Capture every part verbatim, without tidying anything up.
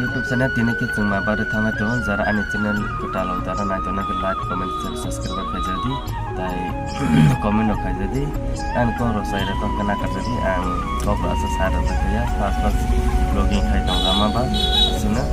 YouTube channel tini khe chwng ma barwi thangwi tongo, jara ani channel kwtal o jara nai tongna khe like, comment, share, subscribe khaijadi, tai comment rok khaijadi, ani kok rok sai rok tong khna kajadi, ang kok rok asa sa rok khaia, first first vlogging khai tong jama ba, aswkno.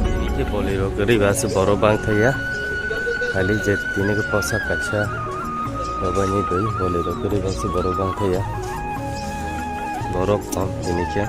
Tini khe bolwi rok kwrwi ba se borok bang thaya. Hali je tini khe posa kaisa. Baba ni doi bolwi rok kwrwi ba se borok bang thaya. Borok kok tini khe.